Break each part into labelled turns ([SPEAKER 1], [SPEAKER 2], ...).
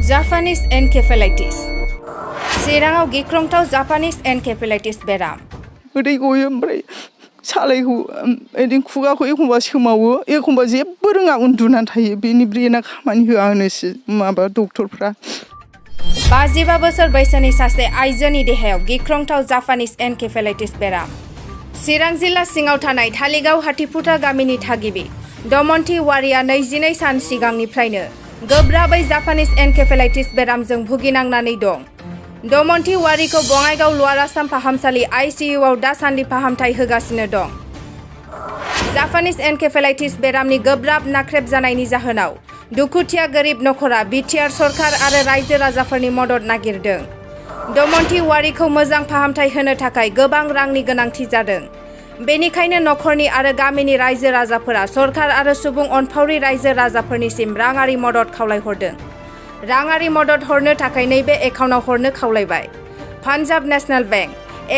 [SPEAKER 1] Japanese encephalitis. Sirangau gikrongtau Japanese encephalitis beram.
[SPEAKER 2] Udah gue ombray salayku, edin kugaku ekumba semawu, ekumba jeebbo roङा उन्दुनानै थायो बेनि ब्रेना खामानि होआ होनोसो माबा डक्टरफ्रा
[SPEAKER 1] 55 बोसोर बैसोनि सासे आइजोनि देहायाव गिख्रंथाव जापानिज एनकेफेलाइटिस बेराम। चिरां जिल्ला सिङाव थानाय धालिगाव हाथिफुटा गामिनि थागिबि दमन्थि वारिया 22 सान सिगांनिफ्रायनो गोब्राबै जापानिज एनकेफेलाइटिस बेरामजों भुगिनांनानै दं। दमन्थि वारिखौ बङाइगाव लवार आसाम फाहामसालि ICU आव दासान्दि फाहामथाय होगासिनो दं। जापानिज एनकेफेलाइटिस बेरामनि गोब्राब नाख्रेब जानायनि जाहोनाव दुखुथिया गोरिब नखरा बिटिआर सरकार आरो रायजो राजाफोरनि मदद नागिरदों। दमन्थि वारिखौ मोजां फाहामथाय होनो थाखाय गोबां रांनि गोनांथि जादों। बेनिखायनो नखरनि आरो गामिनि रायजो राजाफोरा सरकार आरो सुबुं अनफावरि रायजो राजाफोरनिसिम राङारि मदद खावलायहरदों। राङारि मदद हरनो थाखाय नैबे एकाउन्टआव हरनो खावलायबाय। Punjab national bank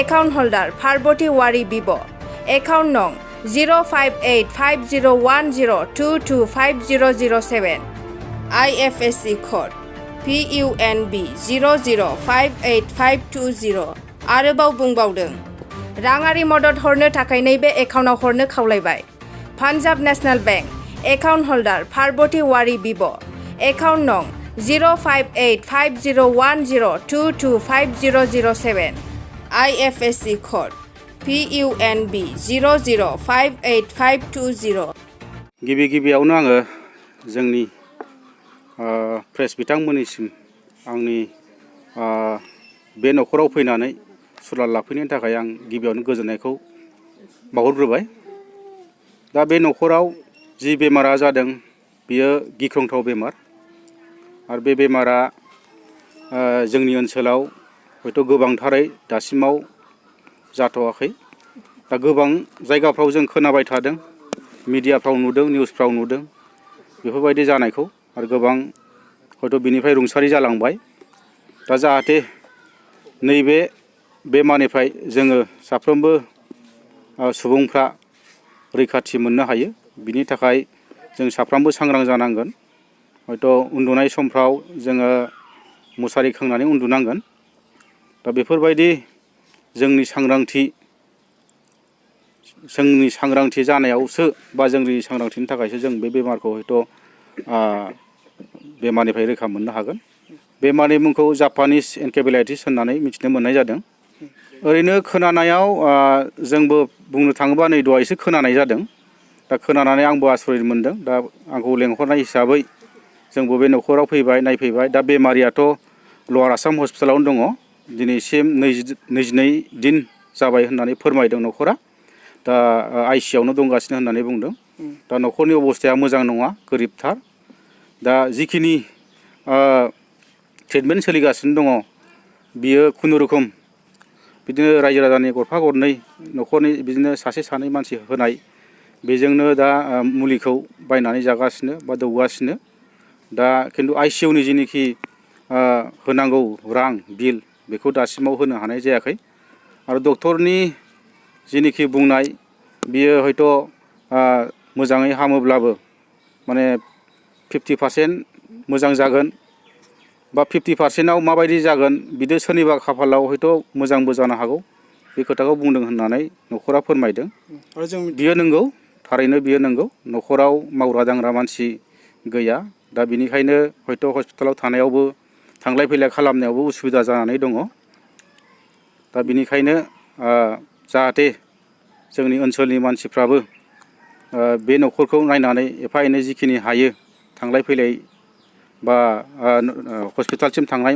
[SPEAKER 1] account holder Parbati Wary बिब' एकाउन्ट नं 0585010225007 IFSC कोड PUNB 0058520 आरोबाव बुंबावदों राङारि मदद हरनो थाखाय नैबे एकाउन्टआव हरनो खावलायबाय। Punjab national bank account holder Parbati Wary बिब' एकाउन्ट नं 0585010225007 IFSC कोड PUNB 0058520
[SPEAKER 3] गिबियावनो आङो जोंनि प्रेस बिथांमोननिसिम आंनि बे नखराव फैनानै सुलाद लाफैनायनि थाखाय आं गिबियावनो गोजोननायखौ बावहरग्रोबाय। दा बे नखराव जि बेमारा जादों बियो गिख्रंथाव बेमार आरो बे बेमारा जोंनि ओनसोलाव हयथ' गोबांथारै दासिमाव जाथ'वाखै। दा गोबां जायगाफ्राव जों खोनाबाय थादों, मिडियाफ्राव नुदों, निउसफ्राव नुदों बेफोरबायदि जानायखौ आरो गोबां हयथ' बिनिफ्राय रुंसारि जालांबाय। दा जाहाथे नैबे बेमारनिफ्राय जोङो साफ्रोमबो सुबुंफ्रा रैखाथि मोननो हायो, बिनि थाखाय जों साफ्रोमबो सांग्रां जानांगोन। हयथ' उन्दुनाय समफ्राव जोङो मुसारि खोंनानै उन्दुनांगोन। दा बेफोरबायदि जोंनि सांग्रांथि जानायावसो बा जोंनि सांग्रांथिनि थाखायसो जों बे बेमारखौ हयथ' बेमारनिफ्राय रैखा मोननो हागोन। बेमारनि मुंखौ जापानिज एनकेफेलाइटिस होननानै मिथिनो मोननाय जादों। ओरैनो खोनानायाव जोंबो बुंनो थाङोबा नै दहायसो खोनानाय जादों। दा खोनानानै आंबो आसरित मोनदों। दा आंखौ लेंहरनाय हिसाबै जोंबो बे नखराव फैबाय, नायफैबाय। दा बेमारियाथ' लवार आसाम हस्पिटालावनो दङ। दिनैसिम 22 दिन जाबाय होननानै फोरमायदों नखरा। दा ICU आवनो दंगासिनो होननानै बुंदों। दा नखरनि अबस्थाया मोजां नङा, गोरिबथार। दा जिखिनि ट्रिटमेन्ट सोलिगासिनो दङ बियो खुनुरुखुम बिदिनो रायजो राजानि गरफा गरनै नखरनि बिदिनो सासे सानै मानसि होनाय बेजोंनो दा मुलिखौ बायनानै जागासिनो बा दौगासिनो। दा खिन्थु ICU नि जिनिखि होनांगौ रां बिल बेखौ दासिमाव होनो हानाय जायाखै। आरो डक्टरनि जिनिखि बुंनाय बियो हयथ' मोजाङै हामोब्लाबो माने 50% मोजां जागोन बा 50%आव माबायदि जागोन बिदि सोरनिबा खाफालाव हयथ' मोजांबो जानो हागौ। बे खोथाखौ बुंदों होननानै नखरा फोरमायदों। बियो नंगौ, थारैनो बियो नंगौ। नखराव मावग्रा दांग्रा मानसि गैया। दा बिनिखायनो हयथ' हस्पिटालाव थानायावबो थांलाय फैलाय खालामनायावबो उसुबिदा जानानै दङ। दा बिनिखायनो जाहाथे जोंनि ओनसोलनि मानसिफ्राबो बे नखरखौ नायनानै एफा एनै जिखिनि हायो थांलाय फैलाय बा हस्पिटालसिम थांनाय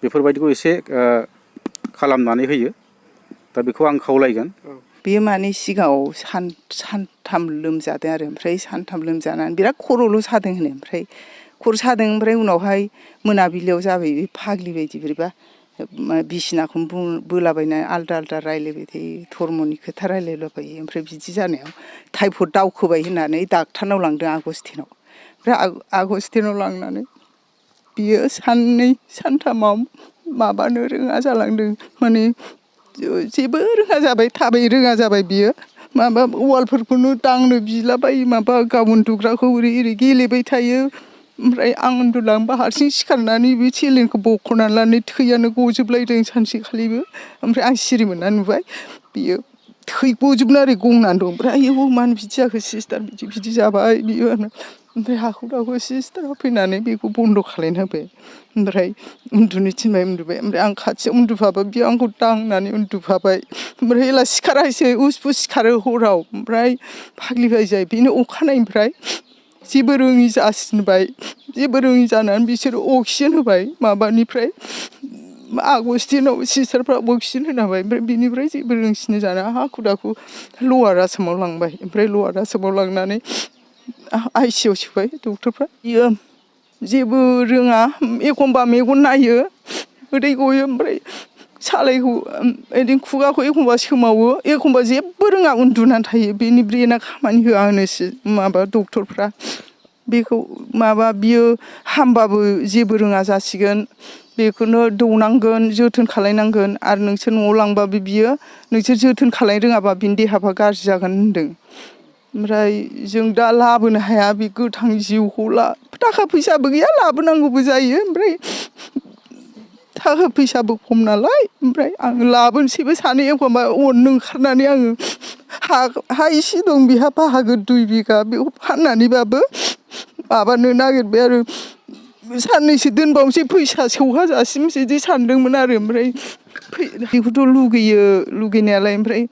[SPEAKER 3] बेफोरबायदिखौ एसे खालामनानै होयो। दा बेखौ आं खावलायगोन।
[SPEAKER 2] बे माने सिगाङाव सानथाम लोमजादों आरो ओमफ्राय सानथाम लोमजानानै बिराद खर'ल' सादों होनो। ओमफ्राय खर' सादों, ओमफ्राय उनावहाय मोनाबिलियाव जाबाय बे फाग्लि बायदि बोरैबा बिसिनाखौनो बोलाबायनानै आलदा आलदा रायलायबाय थायो, धर्मनि खोथा रायलायलाबायो। ओमफ्राय बिदि जानायाव टाइफड दावखोबाय होननानै डाक्टारनाव लांदों आगस्टिनाव। ओमफ्राय आगस्टिनाव लांनानै बियो साननै सानथामाव माबानो रोङा जालांदों, माने जेबो रोङा जाबाय, थाबाय रोङा जाबाय बियो। वालफोरखौनो दांनो बिलाबायो, माबा गाव उन्दुग्राखौ ओरै ओरै गेलेबाय थायो, ओमफ्राय आं उन्दुलांबा हारसिं सिखारनानै बे सेलेनखौ बख'नानै लानानै थैयानो गजोबलायदों सानसेखालिबो। ओमफ्राय आं सिरि मोनना नुबाय बियो थै गजोबना ओरै गंनानै दं। ओमफ्राय आयौ मानो बिदि जाखो सिस्टार बिदि जाबाय बियो। ओमफ्राय हाखु दाखु सिस्टारा फैनानै बेखौ बन्द' खालायना होबाय। ओमफ्राय उन्दुनो थिनबाय उन्दुबाय। ओमफ्राय आं खाथियाव उन्दुफाबा बियो आंखौ दांनानै उन्दुफाबाय। ओमफ्राय एला सिखारासै उसपुस सिखारो हराव। ओमफ्राय फाग्लिबाय जायो बेनो अखानायनिफ्राय जेबो रोङि जासिनबाय। जेबो रोङि जानानै बिसोरो अक्सिजेन होबाय माबानिफ्राय आगस्टिनाव सिस्टारफ्रा अक्सिजेन होना होबाय। ओमफ्राय बिनिफ्राय जेबो रोंसिनो जाना हाखु दाखु लवार आसामाव लांबाय। ओमफ्राय लवार आसामाव लांनानै ICU सोबाय डक्टरफ्रा। बियो जेबो रोङा एखमबा मेगन नायो उदै गयो ओमफ्राय सालायखौ बिदिनो खुगाखौ एखमबा सोमावो एखमबा जेबो रोङा उन्दुनानै थायो। बेनि ब्रेना खामानि होआ होनोसो माबा डक्टरफ्रा। बेखौ माबा बियो हामबाबो जेबो रोङा जासिगोन। बेखौनो दौनांगोन जोथोन खालायनांगोन आरो नोंसोर न'आव लांबाबो बियो नोंसोर जोथोन खालायनो रोङाबा बिनि देहाफ्रा गाज्रि जागोन होनदों। ओमफ्राय जों दा लाबोनो हाया बे गोथां जिउखौ थाखा फैसाबो गैया लाबोनांगौबो जायो। ओमफ्राय थाखा फैसाबो खम नालाय ओमफ्राय आं लाबोनोसैबो सानो एखमबा अननो ओंखारनानै आङो हा इसे दं बेहा बाहागो 2 बिगा बेखौ फाननानैबाबो माबानो नागिरबाय आरो साननैसो दोनबावनोसै फैसा सौहाजासिम बिदि सानदोंमोन आरो। ओमफ्राय बेखौथ' लुगैयो लुगैनायालाय ओमफ्राय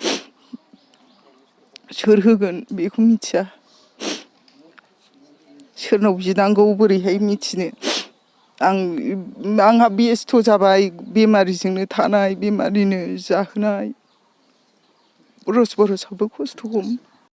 [SPEAKER 2] सोर होगोन बेखौ मिथिया। सोरनाव बिनांगौ बोरैहाय मिथिनो। आंहा बेस्थ' जाबाय बेमारिजोंनो थानाय बेमारिनो जाहोनाय। रस बरसावबो खस्थ' खम।